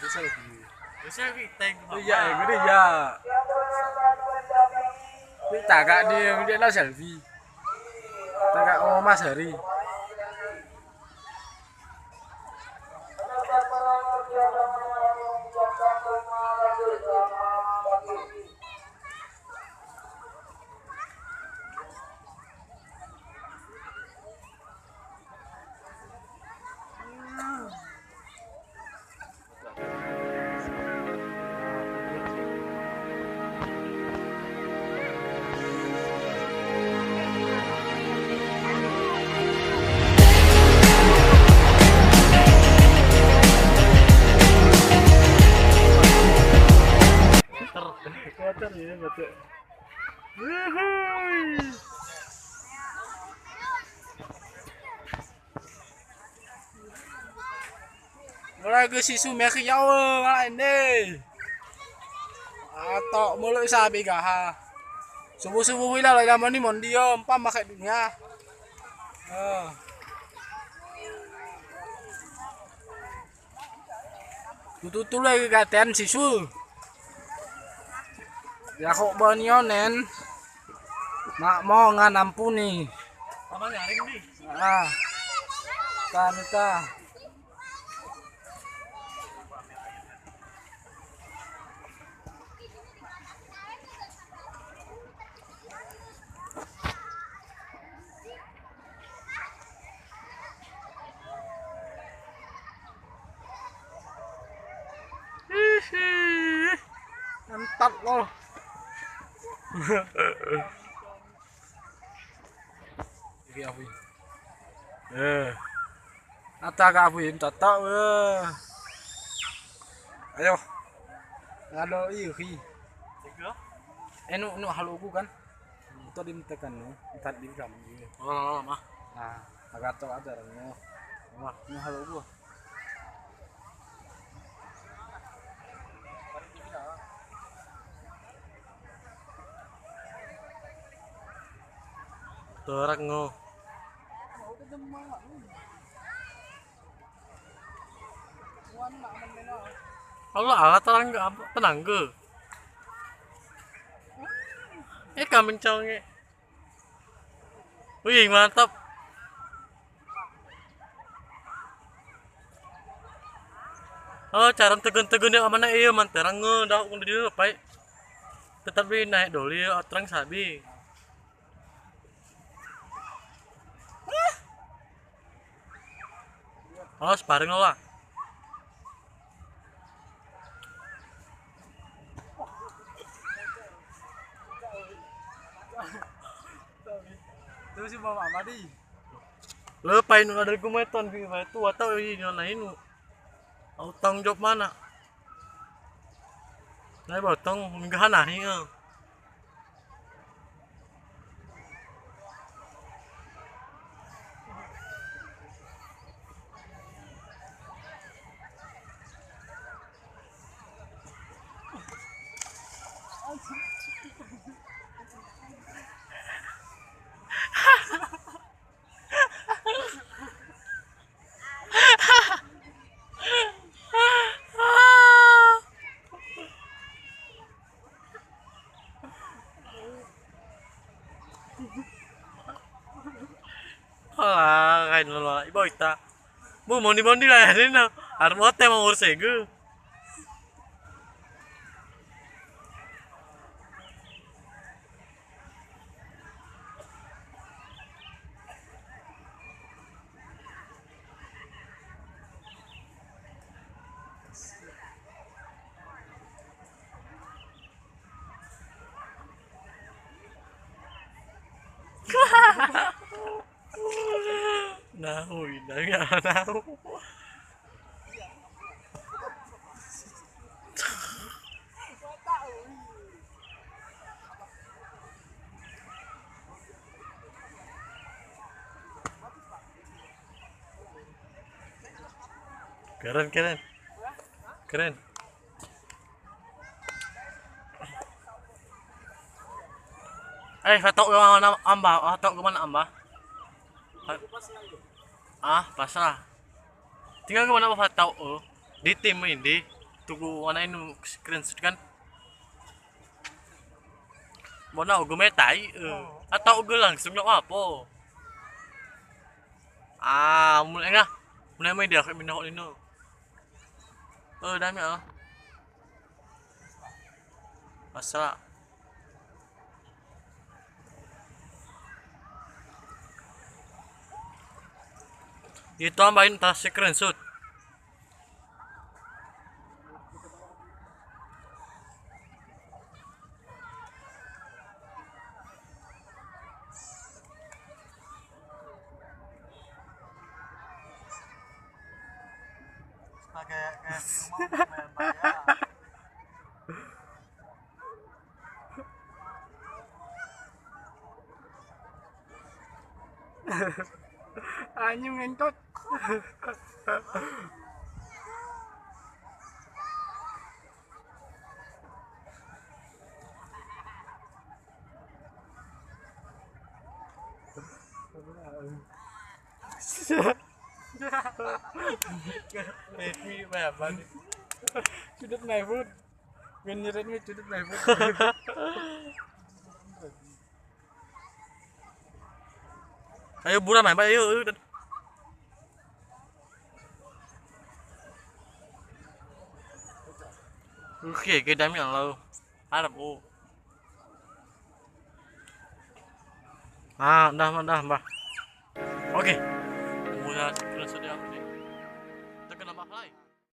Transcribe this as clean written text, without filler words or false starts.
Selfie. Iya, gede ya. Tagak dia lah selfie. Tagak oh Mas Hari. Ya, betul. Mulai ke sisu mereka jauh malah ini. Atau mulai sabi gah. Subuh-subuh lah lah mani mondio empat makai dunia. Tutu lagi katen sisu. Ya kok bonionen mak mau nggak ampuni. Ah, tanita. Mantap loh. Ayo. Kalau iya. Nu haluku kan. Itu dimtekan nu, entar di kamu. Oh, mah. Nah, agak tok aja nu. Wah, nu haluku. Torak ngo. Allah Allah terang tenang ke. Kambing conge. Wih, mantap. Oh, cara tegun-tegun dia mana iya manterang nge dah udah dia pai. Tetap naik doli terang sabi. Oh, sparring lah. Terus si bawa madi. Lepain nu ada gumeton itu atau ini lain nu. Au tanggung jawab mana? Naik botong minggahan nahi. Alah, kain lola, ibu ita. Bu mau di lah ini nah. Armo teh mau urus egu. Nah, nggak tahu. Keren, keren, keren. Foto kemana amba? Foto kemana amba? Ah, pasrah. Tinggal kemana foto? Oh, di tim ini. Tunggu mana ini screenshot kan. Mau nak gue metai atau gue langsung nak apa? Ah, mulai ngah. Mulai main dia kayak minah ini. Dah ya. Masalah. Itu tambahin tas screenshot. Kayak di rumah ya. Anjing ngentot. Cudut my food. Ngenyirin mi cudut my food. Ayo buram main, ayo. Oke, kita yang lalu. Harap oh. Ah, dah, mbah. Oke. Mulai terus dia.